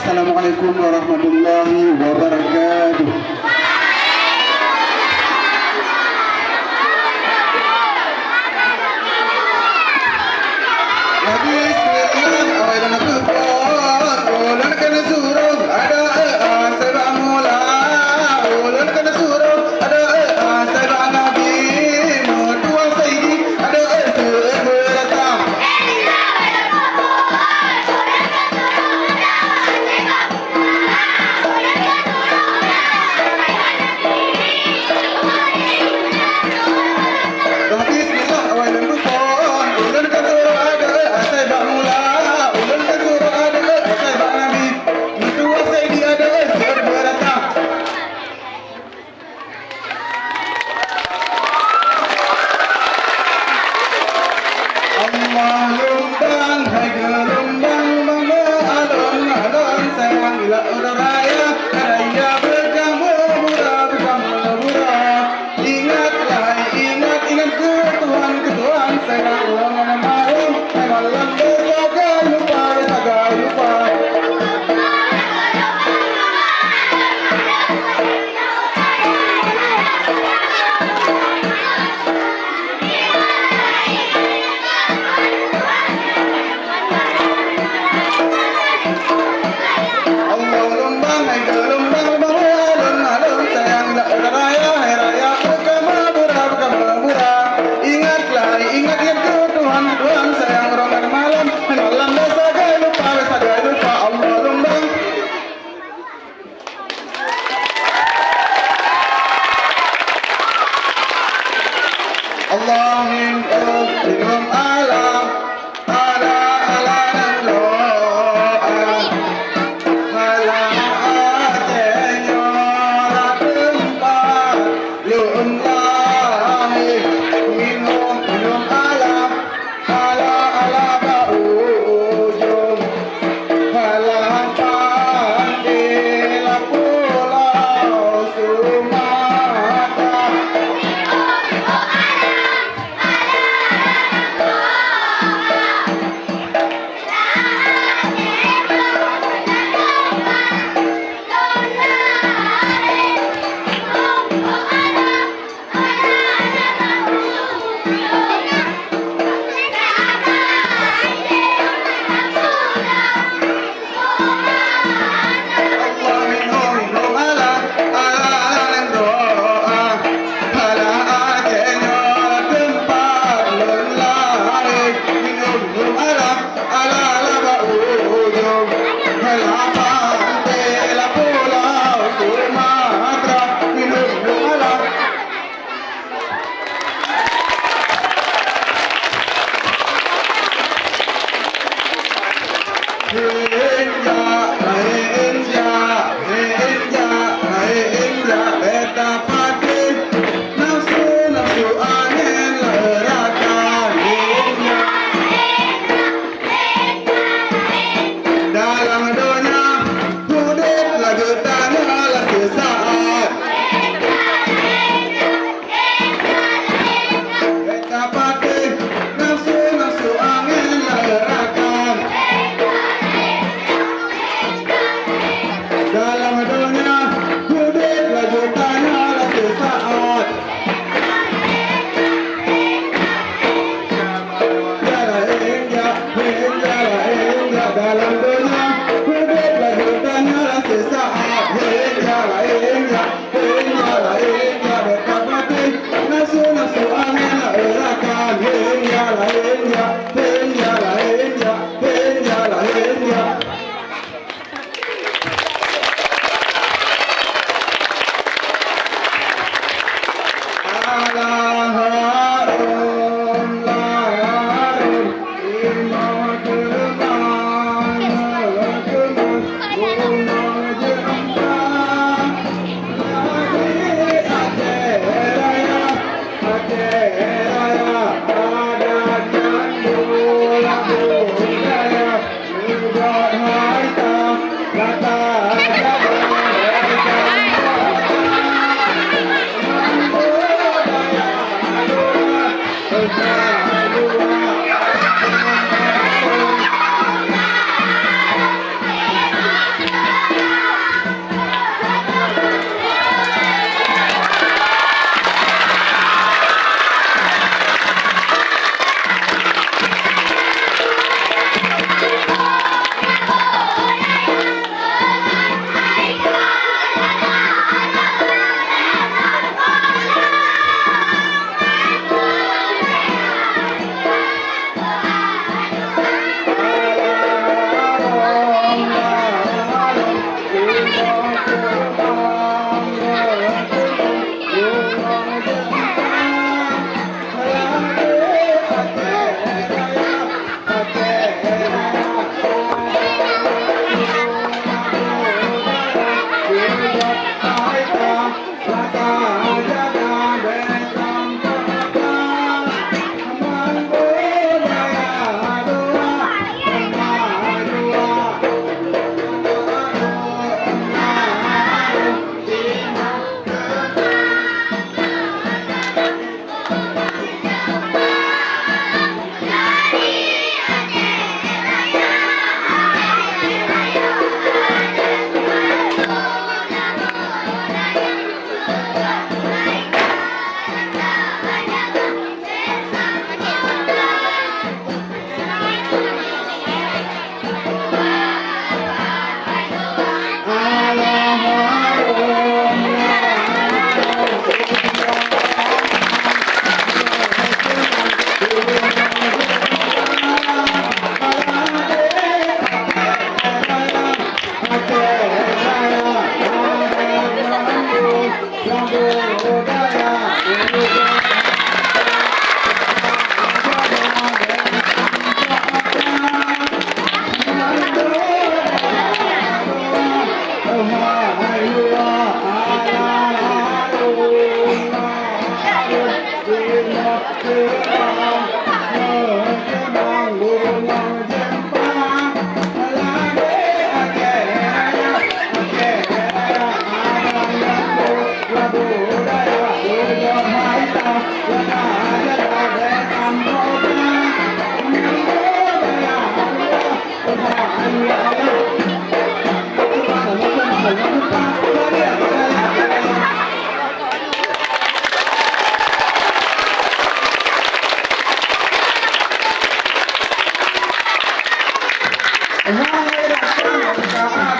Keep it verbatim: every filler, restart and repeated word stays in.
Assalamualaikum warahmatullahi wabarakatuh. Bismillah, awai lôn peuphon, ulôn keuneuk surôh adoe asai bak mula. Ulôn keuneuk surôh adoe asai bak Nabi, meutuwah Saidi, adoe seubeurata. Bismillah, awai lôn peuphon, ulôn ka surôh adoe asai bak mula, ulôn ka surôh adoe asai bak Nabi, meutuwah Saidi adoe seubeurata. Allah lumbang, hai geulumbang, bang alon-alon sayang, ila uroe raya, raya beukamoe bura, beukamoe bura. Ingatlah, ingat, ingat keu Tuhan, keu Tuhan sayang, uroe ngon malam, hai malam, sagai lupa, sagai lupa. Allah lumbang, hai geulumbang, bang alon-alon sayang, dak raya, hai raya, beukamoe bura, beukamoe bura. Ingatlah, ingat, ingat keu Tuhan, Tuhan sayang, uroe ngon malam, hai malam, sagai lupa, sagai lupa, Allah lumbang. Allahumma minhum ala, ala, ala, ala, ala, ala, ala, ala, lôn lahé, minhum, minhum ala, ala, ala bak ujong, ala panté lam pulau Sumatra. Injak, hai injak, hai injak, hai injak, beta patéh, nafsu, nafsu angén lah rakan, injak. Dalam donya udép lagèe tanyoe lah seusaat. Beta patéh nafsu, nafsu angén lah rakan. Dalam donya udép lagèe tanyoe lah seusaat. Dalam donya udép lagèe tanyoe lah seusaat. Hei, ya, hei, ya. Hei, ya, hei, ya, beta patéh. Nafsu, nafsu angén lah rakan. Hei, ya, hei, ya. Hei, ya, hei, ya. Hei, ya, hei, ya. Hai rakan,